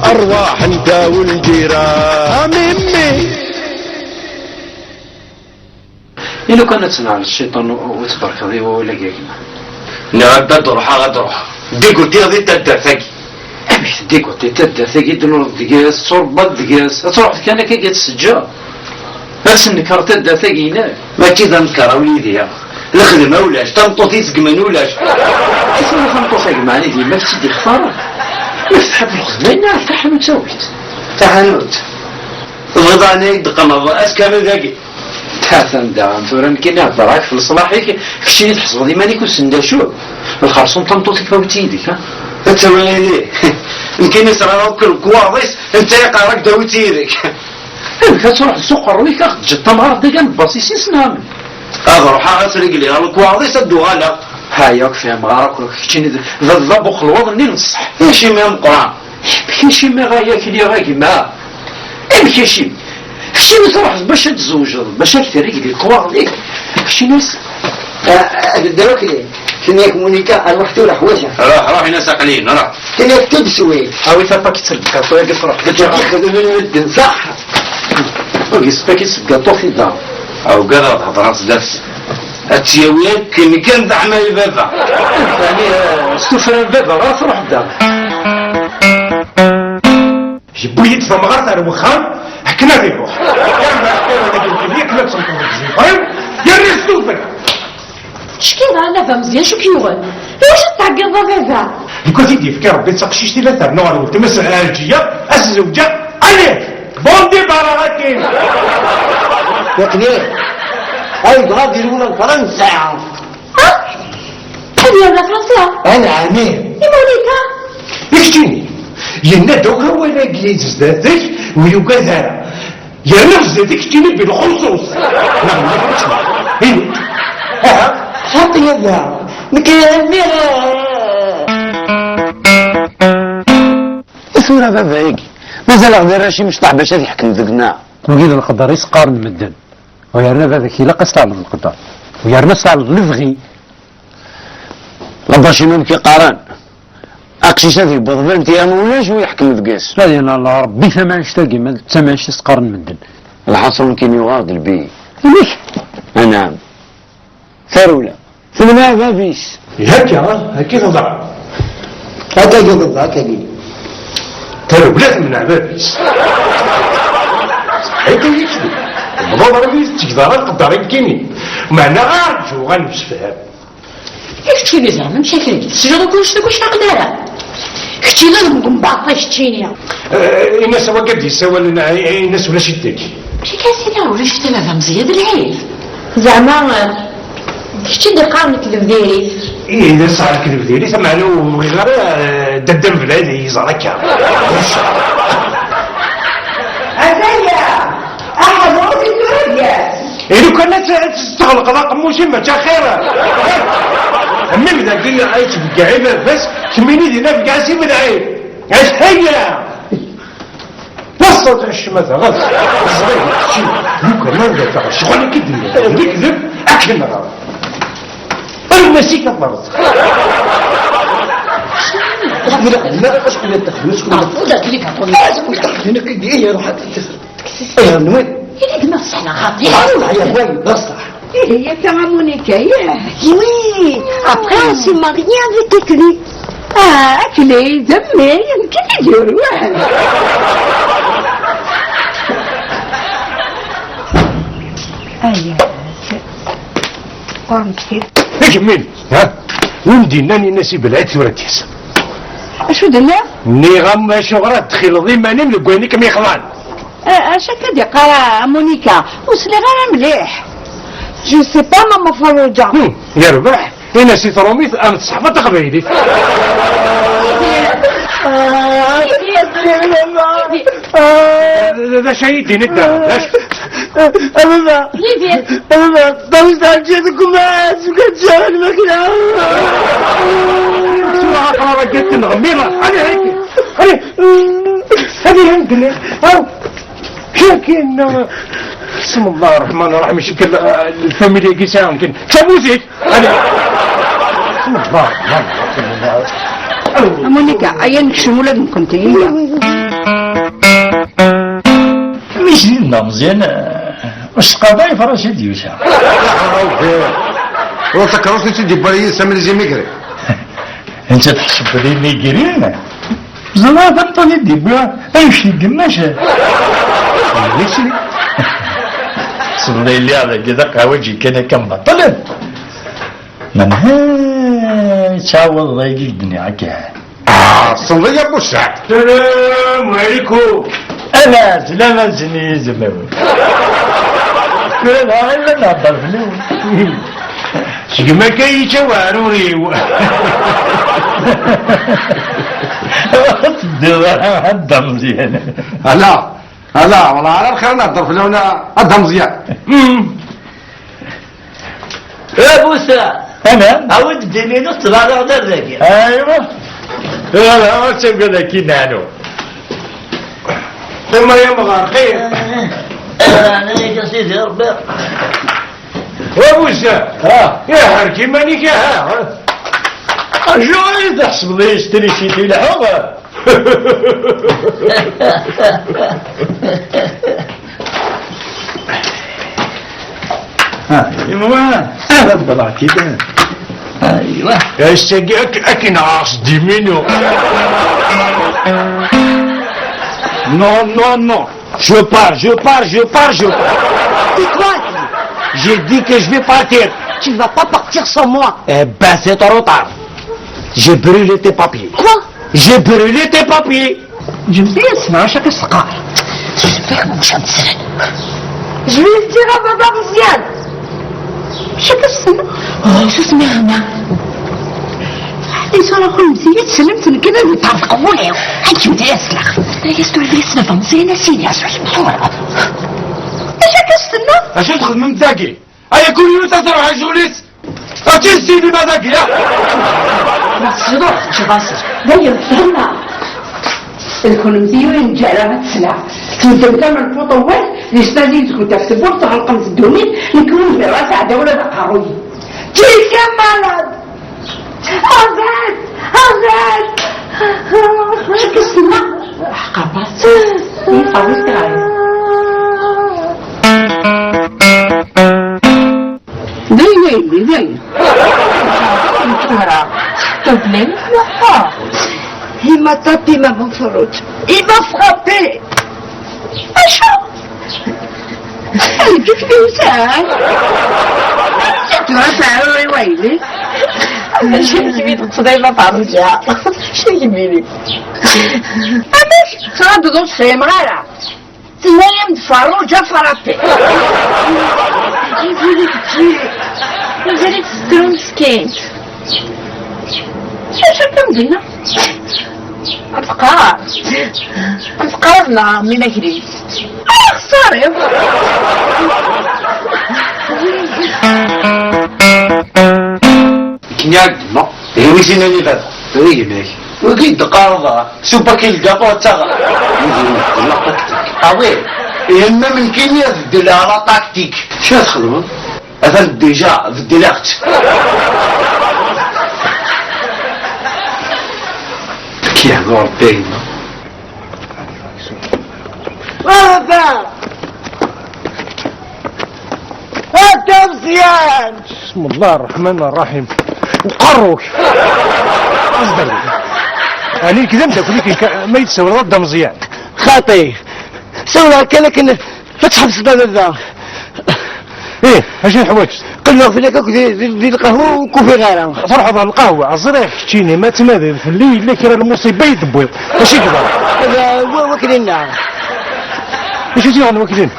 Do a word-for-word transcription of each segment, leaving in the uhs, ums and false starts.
Arwaḥ n ddaw lǧiran. A mimi. I lukan ad tenɛel cciṭan u, u tberkeḍ i wawal-agi a gma? Nniɣ-ak ad d-ruḥeɣ, ad d-ruḥeɣ. Diguti di taddart-agi. Amek tdiguti taddart-agi, d-nureḍ deg-s, tturebbaḍ deg-s, ad truḥeḍ kan akka ad tt-teǧǧeḍ? Ad tennekreḍ taddart-agi-inek? Mačči d anekar a wlidi. Lexdma ulac, tameṭṭut iseggmen ulac. Acu n tameṭṭut a gma, ɛni d yemma-k tt-id-ixtaren? Ma tḥemmleḍ lexdma, yenna taḥanut awi-tt. Taḥanut. Tebɣiḍ ɛni ad d-teqqneḍ ass kamel dagi? Atan daɣen tura nekkini heddreɣ-ak f leṣlaḥ-ik, keččini tḥesbeḍ iman-ik ur d-acu? Lxerṣum tameṭṭut-ik awi-tt yid-k, ha? Ad tawi yid-i. Nekkini sɛiɣ akk lekwaɣeḍ-is, netta yeqqar-ak-d awi-tt yid-k. Amek ad truḥeḍ s uqerruy-ik, ad ɣ-teǧǧeḍ tamɣart dagi ad nebbasi s isnamen? Ad ruḥeɣ ad t-regliɣ lekwaɣeḍ-is ad d-uɣaleɣ. Ha, yakk fehmeɣ ara akk, keččini d, d, d abuxelwaḍ-nni n ṣṣeḥ. Acimi ameqqran? Amek acimi ɣaya akli a gma? Amek acimi? Keččini truḥeḍ bac ad tzewǧeḍ, bac ad k-terregli lekwaɣeḍ-ik. Keččini s- Ah, ah, d wakli. Tenna-yak Monica, arwaḥ tura ḥwajeɣ. Ruḥ, ruḥ, in-as aql-in, ruḥ. Tenna-yak tout de suite. Awi tapakit n lgaṭu-agi truḥ. Tixdem medden, saḥ. Agi s pakit n lgaṭu tidar. Awgad ad hedreɣ zdat-s. Ad tt-yawi akken kan d aɛmal baba. Ɛni, eh, s tuffra n baba ara truḥ da? Yewwi-yi-d tamɣart ar wexxam akken ad iruḥ. Yerna akken ad tenṭeḍ deg iẓifer, yerna s tuffra. Ckiḍ a baba Meẓyan, acu k-yuɣen? Iwacu tettɛeggiḍeḍ a baba? Lukan i d-yefka Rebbi d taqcict i la ternu ɣer weltma-s Ɛelǧiya, ad s-zewǧeɣ, allez, bon départ akin! Yeqli, ay yebɣa ad irwel ɣer Fransa. Ah? Ad yerwel ɣer Fransa? Anɛam, ih. I Monica? I keččini? Yenna-d akk awal-agi zdat-k, ur yugad ara. Yerna zdat-k keččini bilxuṣuṣ. Neɣ mliḥ keččini. Ini. Aha. Xaṭi a baba. Nekk rniɣ. I tura baba-agi? Mazal-aɣ d arrac imecṭaḥ bac ad yeḥkem deg-neɣ. Wagi d leqder i s-qqaren medden. U yerna baba-k ilaq ad s-tɛelleḍ leqder. U yerna ad s-tɛelleḍ lebɣi. Labac-inu amek i qqaren? Aqcic ad yewweḍ vingt et un ans ulac wi yeḥkem deg-s. Ad yenɛel Rebbi tamanect-agi, ma d tamanect i s-qqaren medden. Lḥaṣun nekkini yuɣ-aɣ-d lbi. Inek? Anɛam. Tarewla. Temneɛ bab-is. Ihi akka, akka i teḍra. Akka i teḍra, akka i. Tarewla temneɛ bab-is. Akka i keččini. Tewwḍeḍ armi tettgeḍ ara lqedder i nekkini. Meɛna rǧu ad nemsefham. I keččini zeɛma amek akka i tesliḍ akk annect-agi ur cfiɣ ara? Keččini d mgembaṭi keččini. Eh, in-as a wagi d-yessawalen, eh, in-as ulac-it dagi. Amek akka a sidi ulac-it a baba Meẓyan d lɛib? Zeɛma, eh, kečč i d-iqqaren nekk d Bdirit? Ih, d ṣṣeḥ nekk d Bdirit, meɛna ur bɣiɣ ara, eh, dadda mebla ad iyi-iẓer akka. Ataya! Aḥeḍru di tura gas. I lukan ad t-, ad testeɣleqeḍ aqemmuc-im mačči axir. Am ibedɛen ay yettbeggiɛ i baba-s, kemmini dinna beggiɛ-as i ibedɛen. Ashaya! Waṣṣa-d ccmata, ɣas ẓriɣ kečči, lukan ma d-afeɣ ccɣel i k-id-nniɣ, d lekdeb, ad k-nɣeɣ. Arma-s i k-terẓ. Ula, ula, acku la txedmem, acku la txedmem, acku la txedmem, acku la txedmem, acku la txedmem. Ayɣer nwiḍ? Ini-d ma tesɛiḍ xaṭi. Ah, ya way, d ṣṣeḥ. Ihi akka a Monica, yah. Oui, après on s'est marié avec Akli. Ah, Akli, d mmi, nekk i t-id-yurwan. Aya, qqurent ktir. I kemmin, ha? Win d-yennan in-as i Belɛid tura d-yas. Acu d-tenniḍ? Nniɣ-am acuɣer ad d-txileḍ iman-im deg wayen i kem-yexḍan? Eh, acu akka d-iqqar a Monica? Ur sliɣ ara mliḥ. Je sais pas, Mama Farruǧa. Hmm, yerbeḥ. Ini-as i trumit am tseḥfa taqbaylit. D acu ay d-yenna da? D acu? A baba. Yidir. A baba, ṭawes ɛeddi deg umaɛad, ukan ttcaɣen lmakla. Tura aqrar akka tenɣem, mira, allez, allez, allez. Allez, allez, allez. Aw. Kra kan, bismillah ar-Rahman ar-Rahim, icekkel, eh, lfamilya-agi sɛiɣ nekkini. Ttabuzik! Allez. Bismillah ar-Rahman ar-Rahim. A Monica, aya nekcem ula d nekkenti, iyya. Mi s-d-yenna Meẓyan, eh, ur s-qqareḍ ara i Francis d Yusa. Ur takeṛṛust i tt-id-yewwi yid-s am les immigrés. Netta tḥesbeḍ immigrés? Ẓriɣ tameṭṭut i d-yewwi annect n yemma-s. Tessneḍ yelli dagi d aqehwaǧi kan akka mbaṭel. Manha yettɛawadeḍ ayagi i d-nniɣ akka? Ah, tessneḍ-iyi a Bucɛeb. Salam alaikum. Ala, sslam a Sidi Izmawen. Tura dɣa ɣiwel ad nehder fell-awen. Segmi akka yečča weɛrur-iw. Ur teddiḍ ara a Dda Meẓyan. Ala, ala, wala ala lxir ad nehder fell-awen a Dda Meẓyan. Mm. A Busa! Ana? Awi-d ddin-inu tettbaɣiɣ-d ar dagi. Aywa. Ala, ur ttagad akkin, ɛnu. Qim ay amɣar, qim. Ala, ɛni-k a Sidi Rebbi. A Busa! Ha? Iḥerk iman-ik, aha! Acu ay tḥesbeḍ i trisiti leḥuɣ? Aywa, ara ḍebbreɣ-k-id. Aywa. Ass-agi ak-, akken ɣer-s diminu. Non, non, non. Je pars, je pars, je pars, je pars. C'est quoi? J'ai dit que je vais partir. Tu vas pas partir sans moi. Eh ben, c'est trop tard. J'ai brûlé tes papiers. Quoi? J'ai brûlé tes papiers. Je vais dire à Madame Ziane. شو اسمه؟ شو اسمه هنا؟ إن شاء الله كل مزية تسلمت لك أنا اللي تعرف قولي. أنت مدري أسلخ. لا يستوعب لي سنة مزية نسيني أسوأ. إيش هكا استنى؟ أشو تخدم من تاكي؟ Ay, kul yiwet ad truḥ ar ccɣel-is. Akken sidi ma dagi, ya. Ma tesliḍ ur teččiḍ ass. Dayen, fehmeɣ. D kennemti ur neǧǧa ara ad tesla. Tmeddem kan lpuṭuwat, di snat yid-kent ɣef tewwurt, tɣelqem ddunit, nekk ur zmireɣ ad sɛeddaɣ ula d aqerruy. Tilka malad! Arrête! Arrête! Acu k-istenna? Ḥqapas. Ifaris tiɣri. D ayen a yelli, d ayen. Tura, tura, tura. Il m'a tapé, maman Farouk. Il m'a frappé. Acu? Lkif yewsan. Tura teɛrur i wayli. Acu kemm i teṭṭfeḍ ay ma tɛerǧa? Acu kemm ili? Amek? Xaṭ ur tefhimeɣ ara. Tenna-yam-d Farruǧa frappé. Mazal-ik tečči. Mazal-ik tettrum meskint. Acu akka m-d-yenna? Ad teqqar. Ad teqqar neɣ min akli. Ay, xsari. Nekni ad d-nneɣ. D wi-s inan i baba? D gma-k. Wagi d-qqareḍ, suba-k i lgaṭu ad taɣ. Wagi d la tactique. Ah oui, yemma nekkini ad beddleɣ la tactique. Acu ad txedmeḍ? Atan déjà beddleɣ-tt. Ad k-yehdu Rebbi a gma. Baba! A Dda Meẓyan! بسم الله الرحمن الرحيم. وقروك. اصدر. عليك ذنب تاكليك ما يتسوى ضد مزيان. خاطي. سوى كان كن فتح بصدر الذا. ايه، اش الحوايج؟ قلنا فينا كاك دي، دي، دي القهوة وكوفي غيرها. فرحوا على القهوة، الزريح كتشيني، ما تماذي في الليل، لك راه المصيبة يدبوي. اش يقدر؟ هذا هو وكلنا. اش يجي عن وكلين؟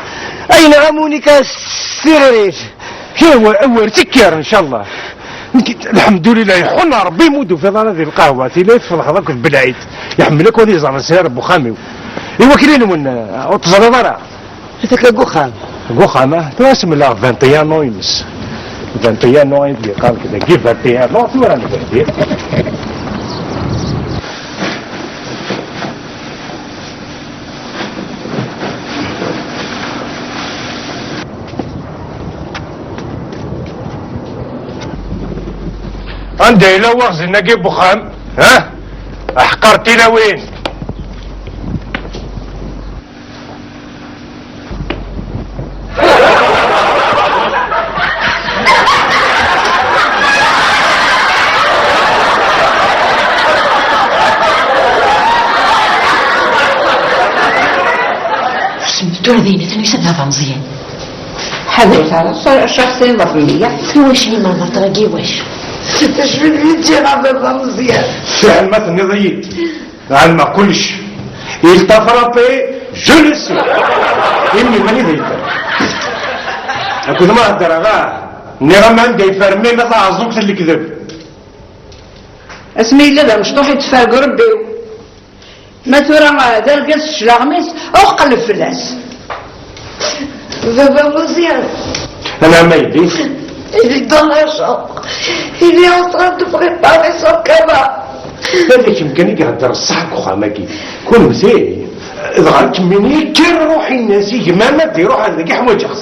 اين غموني كالسيريس؟ هو، هو، تكير إن شاء الله. نك-، الحمد لله، يحن ربي يموت في دار هذه القهوة، تي لا يتفضح هذاك البلعيد. يحملك وهذه زعما سير بوخاميو. إيوا كلين من، آه، وتزرد راه. هذاك بوخام. بوخام، آه. تو اسم الله فانتيانو يمس. فانتيانو يدي قال كذا، كيف فانتيانو؟ تو راني فانتيانو. Anda yella waɣzen-agi n wexxam? Ha? Aḥeqqar tilawin. Ur d ayen atan yusa-d baba Meẓyan. Ḥadret ara, ṣṣaḥ-nni ɣef meyya. Iwacu iman ɣer tɣagi iwacu? Tecfiḍ mi ǧǧiɣ a baba Meẓyan? Fiɛel ma tenniḍ-iyi-d. Ɛelmeɣ kullec. Il t'a frappé, je le sais. Imi mani d ayfer. Akked ma heddreɣ, ah, nniɣ-am anda yeffer mmi ma taɛeẓẓugt n lekdeb. Asmi yella d amecṭuḥ i teffer deg urebbi-w. Ma tura, ah, d argaz s cclaɣem-is, ruḥ qelleb fell-as. Baba Meẓyan. Anɛam a yelli. Il est dans la chambre. Il est en train de préparer son cabas. Baba kemm kan i ihedder ṣṣeḥ deg uxxam-agi. Kunemti, dɣa kemmini kker ruḥ in-as i gma-m ad iruḥ ar dagi ḥwaǧeɣ-t.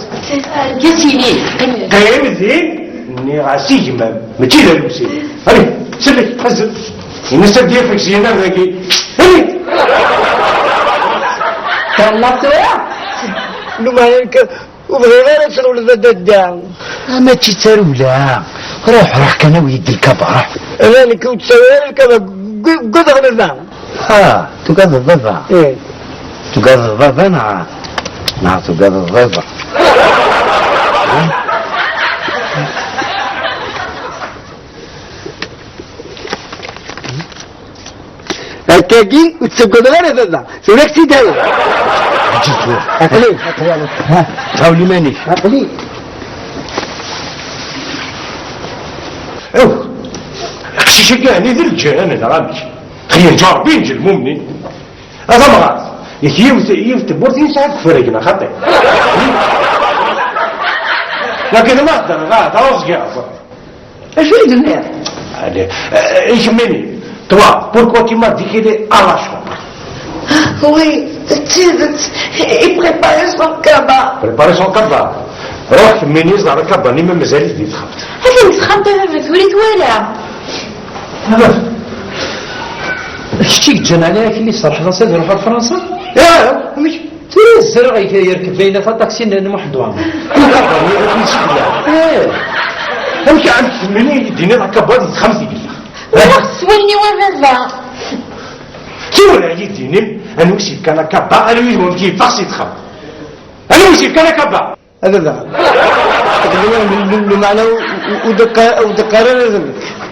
Argaz-ini, qqim. Qqim din, nniɣ-as i gma-m, mačči d alewsi. Allez, sellek, azzel. Ini-as ad d-yaf syin ar dagi. Allez. Tella tura? Lumayen kan, ur bɣiɣ ara ad trewleḍ a dadda. Ah, mačči d tarewla. Ruḥ, ruḥ kan awi-yi-d lkaba, ruḥ. Ala nekk ur ttawi ara lkaba, gu-, gudaɣ baba. Ah, tugadeḍ baba? Eh. Tugadeḍ baba neɣ, neɣ tugadeḍ baba? Akkagi ur ttaggadeɣ ara baba, tura ak-tt-id-awiɣ. Ǧǧet tura. Aql-i. Ha, ɣawel iman-ik. Aql-i. Aw, aqcic-agi ɛni d lǧiran neɣ amek? Xi, yerǧa Ṛebbi yenǧ lmumnin. A tamɣart, yak yiwet, yiwet tewwurt i nesɛa deg ufrag, neɣ xaṭi? Lakin ma heddreɣ, ah, d aẓgiɣ. Acu i d-tenniḍ? Allez, euh, i kemmini, toi, pourquoi tu m'as dit qu'il est à la chambre? Oui, d tidet, il prépare son cabas. Préparer son cabas. Ruḥ kemmini ẓer akaba-nni ma mazal-it di texxamt. Atan deg texxamt a baba, tura i t-walaɣ. A baba, d kečč i yeǧǧan Ɛli Akli tserḥeḍ-as ad iruḥ ar Fransa? Ih, amek? Tura zzreɣ yerkeb Layla taṭaksi n Muḥend Waɛmer. Akaba-nni ad t-yessekla. Eh. Amek ɛad kemmini i d-tiniḍ akaba di texxamt i yella? Ruḥ s wallen-iw a baba. Tura i d-tinim anwa i s-yefkan akaba, anwa i yeffeɣ si texxamt? Anwa i s-yefkan akaba? A baba, lmeɛna ur d-qqar ara.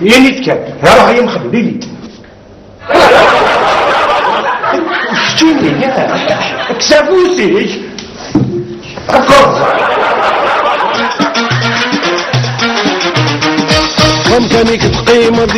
Ini-d kan, ruḥ ay amxellel, ini-d. Keččini, kkes afus-ik. Amkan-ik teqqimeḍ